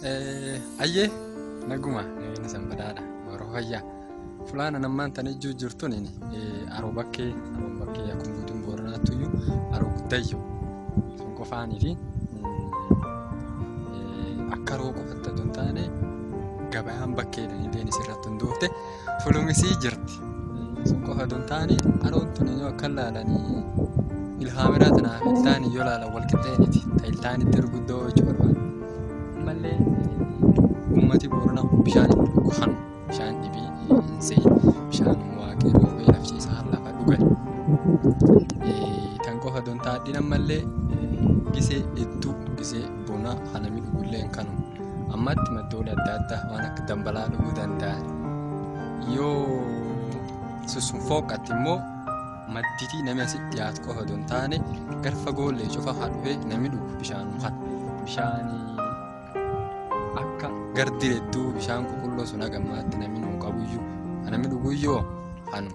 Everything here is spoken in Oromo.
Ayyee naguma nageenya sanbadaadha yeroo fayyaa fulaana nammaan tan ijjuu jirtun aroo bakkee aroon bakkee akkuma guutuun booranaatti iyyuu aroo guddayyo sun qofaanii fi akka aroo qofatti otoo hin taane gabayaan bakkeedhaan illee isirratti hundoofte fulumisii jirti. Sun qofa otoo hin taane aroon tun yoo akka ilaalanii ilhaameraa tanaaf iltaanii yoo ilaalan wal qixxeeniti. Ta iltaanitti erguddoo jechuu barbaada. Ammallee uummati Booranaa kun bishaan inni dhugu kan bishaan dhibii hin se'in bishaan waaqii roobee lafchiisaa lafa dhugan. Tan qofa otoo hin taane ammallee gisee hedduu gisee bonaa kan namni dhugullee hin kanu. Ammatti maddoolee adda addaa waan akka dambalaa dhuguu danda'an. Yoo sussun fooqqatti immoo madditii namni asitti dhiyaatu qofa otoo hin taane gar fagoollee cufa haa dhufee namni dhugu bishaanuma kana. Bishaan akka gar diredduu bishaan qulqulluu sun haga ammaatti namni nuu qabuyyuu kan namni dhuguyyuu kanu.